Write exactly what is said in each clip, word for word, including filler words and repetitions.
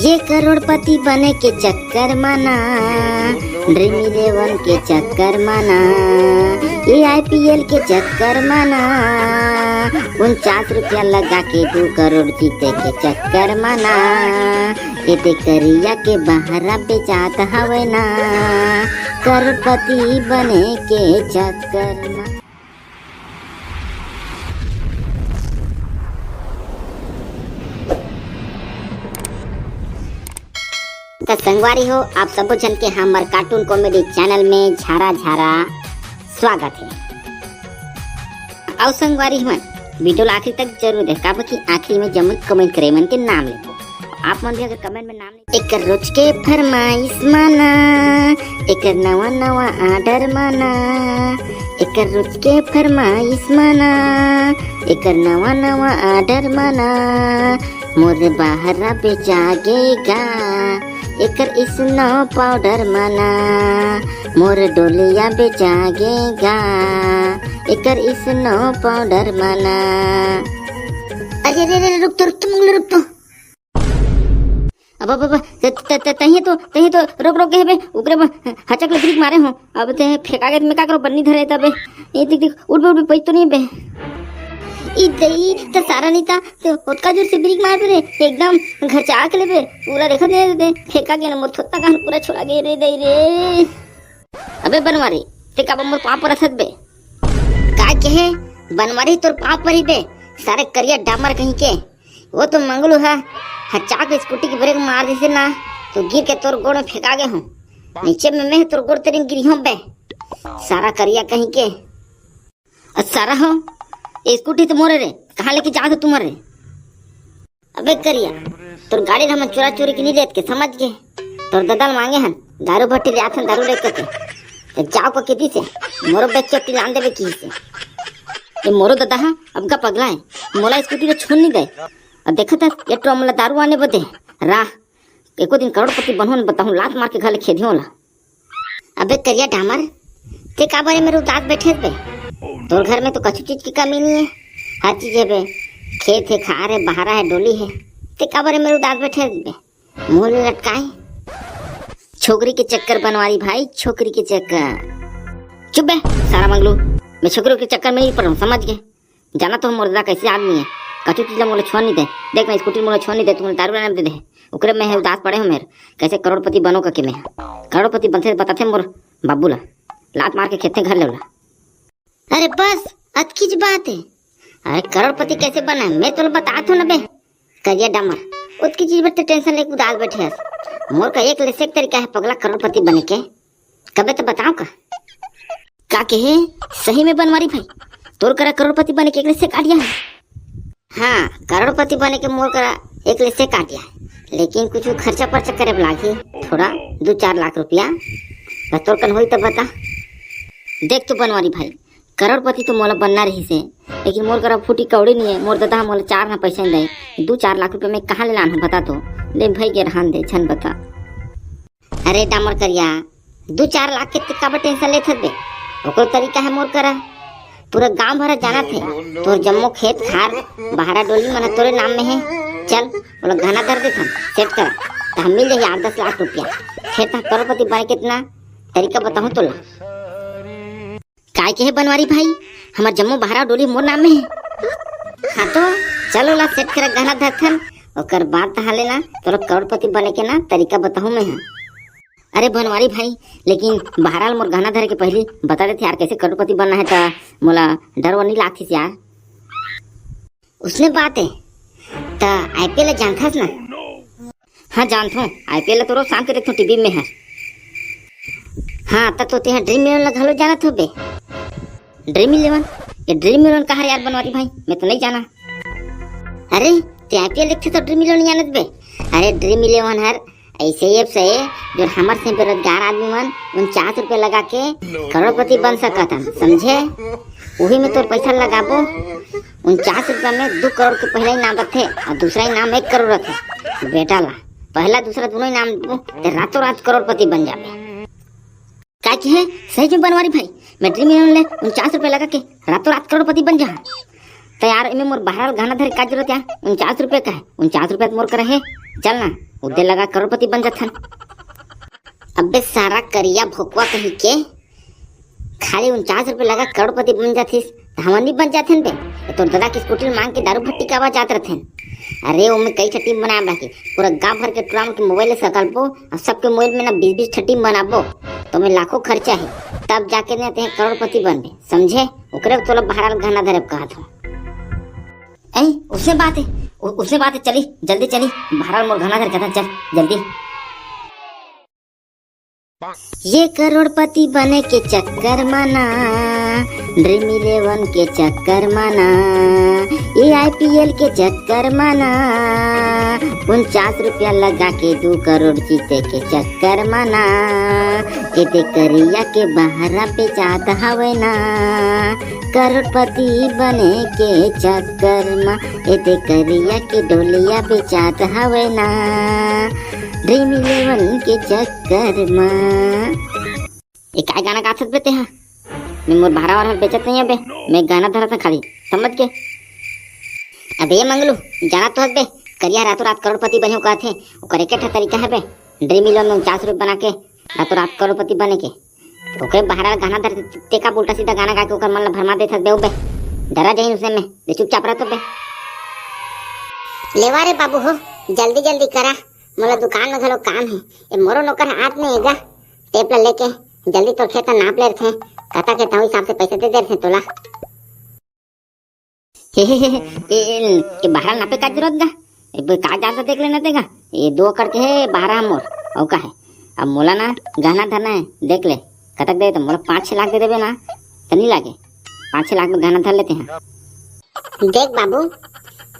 ये करोड़पति बने के चक्कर म ना, ड्रीम इलेवन के चक्कर म ना, ये आईपीएल के चक्कर म ना, उनचास रुपया लगा के दू करोड़ जीते के चक्कर म ना, ये दे करिया के बहरा बेचात हवे ना, करोड़पति बने के चक्कर म। त संगवारी हो, आप सबो झन के हमर कार्टून कॉमेडी चैनल में झारा झारा स्वागत है। अउ संगवारी मन, वीडियो ला आखिरी तक जरूर देख, काबर कि आखिरी में जम्मो कमेंट करे मन के नाम लेबो। आप मन भी अगर कमेंट में नाम नहीं, एकर रोज के फरमाइश माना, एकर नवा नवा ऑर्डर माना, एकर रोज के फरमाइश माना, एकर नवा नवा ऑर्डर माना, मोर बहरा बेचागे गा, एकर स्नो पाउडर माना, मोर डोलिया बेचागे गा, एकर स्नो पाउडर माना। अरे, अरे, अरे, रुक तो, रुक तो, मंगलू, रुक तो। अब, अब, अब, त-, त-, त-, तहिए तो, तहिए तो रोक, रोक के हेबे, ओकरे ब-, हचक ले ब्रेक मारे हो। अब ते फेंका के मैं का करो, बन्नी धरे तबे। ए, देख, देख, उठ बे, उठ बे, पैर तो नहीं बे। ई दई, त सारा नहीं था, तो ओतका जोर से ब्रेक मार बे रे, एकदम घरचा के लेबे, पूरा देखा दे, दे, फेंका के ना, मोर थोत्ता कान पूरा छोड़ा गए रे, दई रे। अबे बनवारी, ते का मोर पाँव पर असत बे? का कहे? बनवारी तोर पाँव पर ही बे, सारे करिया डामर कहीं के। वो तो मंगलू है, हचाक स्कूटी के ब्रेक मार दिसे ना, तो गिर के तोर गोड़ में फेंका गए हूँ। नीचे में मैं तोर गोड़ तरी गिरी हूँ बे, सारा करिया कहीं के। अ सारा हो, ए स्कूटी तो मोरे रे, कहाँ लेके जात हो तुम्हारे? अबे करिया, तोर गाड़ी ला हमन चोरा चोरी के नहीं लेत के, समझ के? तोर ददा ल मांगे हन, दारू भट्टी ले आथन, दारू लेके के। ते जाओ को किती से, मोरो बेच चोटी लान देबे की से। ए मोरो ददा हा, अब का पगला है, मोला स्कूटी ला छोड़ नहीं दे। अब देखत हस, ये टो मोला दारू आने बदे, राह, एको दिन करोड़पति बनहूँ न बताहूँ, लात मार के घर ले खेदियों ला। अबे करिया डामर, ते काबर ए मेरे उदास बैठे बे? तोर घर में तो कछु चीज की कमी नहीं है, हर चीज है बे, खेत है, खार है, बहारा है, डोली है, ते काबर ए मेरे उदास बैठे बे? मुंह ले लटकाए, छोकरी के चक्कर बनवारी भाई, छोकरी के चक्कर। चुप बे, सारा मंगलू, मैं छोकरी के चक्कर में नहीं पड़ रहा हूँ, समझ गए? जाना तो मोर ददा कैसे आदमी है, कछु चीज ला मोला छुआ नहीं दे। देख मैं स्कूटी मोला छुआ नहीं दे, तुमने दारू लाने दे दे। ओकरे में है उदास पड़े हो मेर, कैसे करोड़पति बनो कके मैं। करोड़पति बनथे बताथे मोर बाबू ला, लात मार के खेते घर ले ओला। अरे बस, अतकीच बात है। अरे करोड़पति कैसे बना है, मैं तोला बतात हूँ ना बे। करिया डामर, ओतकी चीज बर ते टेंशन लेके उदास बैठे हस। मोर का एक ले से एक तरीका है पगला करोड़पति बने के। कबे तो बताओ का? का कहे? सही में बनवारी भाई, तोर करा करोड़पति बने के एक ले से एक आइडिया है? हाँ, करोड़पति बने के मोर करा एक ले से एक आइडिया है, लेकिन कुछ खर्चा पर्चा करे लागही, थोड़ा दो चार लाख रुपया। बस तोर कन होई तो बता। देख तो बनवारी भाई, करोड़पति तो मोला बनना रहिसे, लेकिन मोर करा फूटी कौड़ी नहीं है। मोर ददा मोला चार ना पैसा नहीं दे, दो चार लाख रुपया मैं कहाँ ले लान हूँ बता तो। ले भाई के रहन दे, झन बता। अरे डामर करिया, दो चार लाख के ते काबर टेंशन लेत हस बे? ओकर तरीका है मोर करा, पूरा गांव भरा जानत है। तोर जम्मो खेत खार, बहारा डोली मन तोरे नाम में है। चल, ओला गहना धर देथन, सेट करा, त हम मिल जाही आठ दस लाख रुपया। फिर त करोड़पति बने कितना तरीका बताहूँ तोला। काय के है बनवारी भाई, हमार जम्मो बहारा डोली मोर नाम में है। हाँ तो चलो ला सेट करा गहना धरथन, ओकर बाद तहाँ लेना तोला करोड़पति बने के ना तरीका बताहूँ मैं हा। अरे बनवारी भाई, लेकिन बहराल मोर गहना धरे के पहली बता देते यार, कैसे करोड़पति बनना है त मोला डर वर नहीं लागतिस यार। उसने बात है, त आईपीएल जानथस ना? हाँ जानथो, आईपीएल तो रोज शाम के देखथो टीवी में है। हाँ त तो तेहा ड्रीम इलेवन ला घलो जानत हो बे? Dream eleven? ये ड्रीम इलेवन कहाँ रे यार बनवारी भाई, मैं तो नहीं जाना। अरे ते आईपीएल देखते तो ड्रीम इलेवन जानत बे? अरे ड्रीम इलेवन हर ऐसे एप्स है जो हमर से बेरोजगार आदमी मन उनचास रुपया लगा के करोड़पति बन सकत हन, समझे? वही में तोर पैसा लगाबो, उनचास रुपया में दो करोड़ के पहला इनाम रथे और दूसरा इनाम एक करोड़ रथे। बेटा ला पहला दूसरा दोनों इनाम देबो, ते रातों रात करोड़पति बन जाबे। का कहे? सही में बनवारी भाई, मैं ड्रीम इलेवन ले उनचास रुपया लगा के रातों रात करोड़पति बन जा। तो यार, इमे मोर बहराल गहना धरे का जरूरत यार? उनचास रुपया का है, उनचास रुपया तो मोर करा है। चल ना, उदे लगा करोड़पति बन जाथन। अबे सारा करिया भोकवा कहीं के, खाली उनचास रुपया लगा करोड़पति बन जाथिस, त हमन भी बन जाथन बे। ये तोर दादा के स्कूटी मांग के दारू भट्टी काबर जात रथेन। अरे, ओमे कई ठा टीम बनाए बाकी, पूरा गांव भर के टूरा मन के मोबाइल ले सकलबो, अउ सबके मोबाइल में ना बीस बीस ठा टीम बनाबो, तो में लाखों खर्चा है, तब जाके ना ते करोड़पति बनबे, समझे? ओकरे तोला बहराल गहना धरे कहत हूँ। ए, उसने बात है, उ-, उसने बात है, चली, जल्दी चली, बहराल मोर गहना धर के था, चल, जल्दी। ये करोड़पति बने के चक्कर मा ना, ड्रीम इलेवन के चक्कर मा ना, ये आईपीएल के चक्कर मा ना, उनचास रुपया लगा के दो करोड़ जीते के चक्कर मा ना, एदे करिया के बहरा पे जात हवे ना, करोड़पति बने के चक्कर मा, एदे करिया के डोलिया बेचात हवे ना, ड्रीम इलेवन के चक्कर मा। ए, काय गाना गाथस बे तेहा? मैं मोर बहरा वहरा बेचत नहीं है बे, मैं गाना धरत हूँ खाली, समझ के? अबे ये मंगलू, जाना तो हस बे, करिया रातों रात करोड़पति बने कहत हे, ओकर एक ठा तरीका है बे, ड्रीम इलेवन में उनचास रुपये बना के रातों रात करोड़पति बने के। ओकरे बहरा गहना धर, ते का उल्टा सीधा गाना गा के ओकर मन ला भरमा देथस बे, ओ बे। डरा जाही उसने में, दे चुपचाप रह तो बे। लेवा रे बाबू हो, जल्दी जल्दी करा, मोला दुकान में घलो काम है। ए मोरो नौकर हाथ में एगा, टेप ला लेके जल्दी तोर खेत ला नाप ले रथे, कता के ताऊ हिसाब से पैसा दे दे रथे तोला। हे, हे, हे, हे, ए, ए, ए, बहरा नापे का जरूरत गा? ए, बे, का जादा देख लेना तेगा? ये दो एकड़ के है बहरा मोर, अउ का है? अब मोला ना गहना धरना है, देख ले, कतक दे तो मोला पाँच छः लाख दे देबे ना, तो नहीं लागे, पाँच छः लाख में गहना धर लेते हैं। देख बाबू,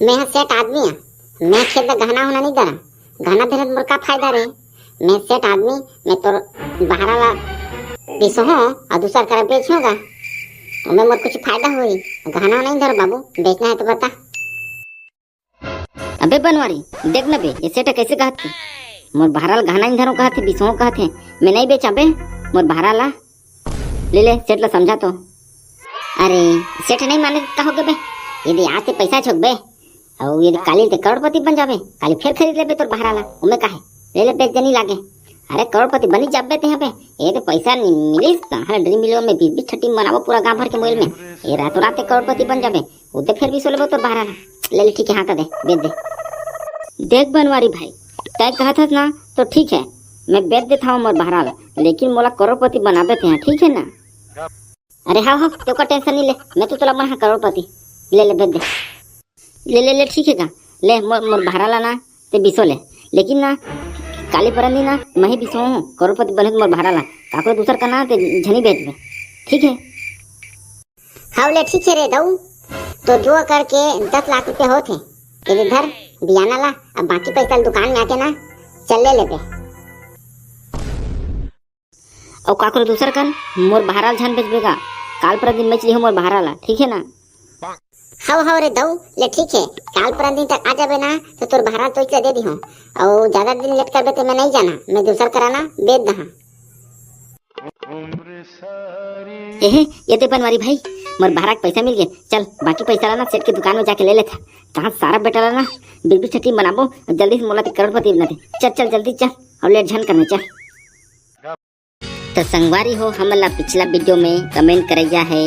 मैं ह सेठ आदमी है, मैं खेत में गहना होना नहीं धरा, गहना धरे मोर का फायदा रे? मैं सेठ आदमी, मैं तोर बहरा ला बिसहूँ अउ दूसर करा बेचहूँ गा, तो मैं मोर कुछ फायदा होही। गहना नहीं धर बाबू, बेचना है तो बता। अबे बनवारी, देख न बे, ये सेठ कैसे कहत हे? मोर बहरा ला गहना नहीं धरो कहत हे, बिसहूँ कहत हे, मैं नहीं बेचा बे, मोर बहरा ला। ले ले, सेठ ला समझा तो। अरे, सेठ नहीं माने का हो गे बे? ये दे आज ते पैसा छोक बे, अउ ये काली ते करोड़पति बन जाबे, काली फेर खरीद लेबे तोर बहरा ला, ओमे का है? ले ले, बेच देनी लागे। अरे करोड़पति बनी जाबे ते यहाँ पे, ये तो पैसा नहीं मिलिस, कहाँ ड्रीम इलेवन में बीस बीस ठा टीम बनाबो पूरा गांव भर के मोबाइल में, ये रातों रात ते करोड़पति बन जाबे, वो तो फेर बिसो लेबो तोर बहरा ला। ले ले, ठीक है, हाँ कर दे, बेच दे। देख बनवारी भाई, तय कहत हस ना तो ठीक है, मैं बेच देता हूँ मोर बहरा ला, लेकिन मोला करोड़पति बनाबे ते यहाँ, ठीक है ना? अरे हाँ हाँ, तो का टेंशन नहीं ले, मैं तो तोला मन हाँ करोड़पति। ले ले, बेच दे। ले ले ले, ठीक है का? ले मोर, मोर बहरा ला ना, ते बिसो ले। लेकिन ना, काली परन दिन ना, मैं ही बिसो हूँ, करोड़पति बने मोर बहरा ला। काकरो दूसर का ना, ते झनी बेच दे। ठीक है? हाँ ले, ठीक है रे दऊ। तो दो एकड़ के दस लाख रुपया होत हे। ये धर, बियाना ला, अब बाकी पैसा दुकान में आके ना, चल ले लेबे। अउ काकरो दूसर कन मोर बहरा ला झन बेचबे गा, काल परन दिन बेच लिहो मोर बहरा ला, ठीक है ना? हव हव रे दऊ, ले ठीक है, काल परन दिन तक आ जाबे ना, तो तोर बहरा ला तो इचला दे दिहो। अउ ज्यादा दिन लेट करबे तो मैं नहीं जाना, मैं दूसर करा ना बेच दहा। एहे, ये दे बनवारी भाई, मोर बहरा के पैसा मिल गे, चल बाकी पैसा ला ना सेठ के दुकान में जाके ले लेथा। कहाँ सारा बेटा ला ना, बीस बीस ठा टीम बनाबो, जल्दी से मोला ते करोड़पति बना दे। चल चल जल्दी चल, अउ लेट झन करना, चल। तो संगवारी हो, हमन ला पिछला वीडियो में कमेंट करैया है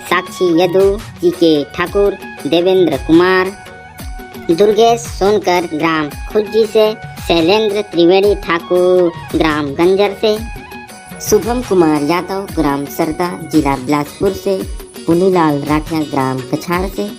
साक्षी यदु, जीके ठाकुर, देवेंद्र कुमार, दुर्गेश सोनकर ग्राम खुज्जी से, शैलेंद्र त्रिवेणी ठाकुर ग्राम गंजर से, शुभम कुमार यादव ग्राम सरदा जिला बिलासपुर से, पुनीलाल राठिया ग्राम कछार से,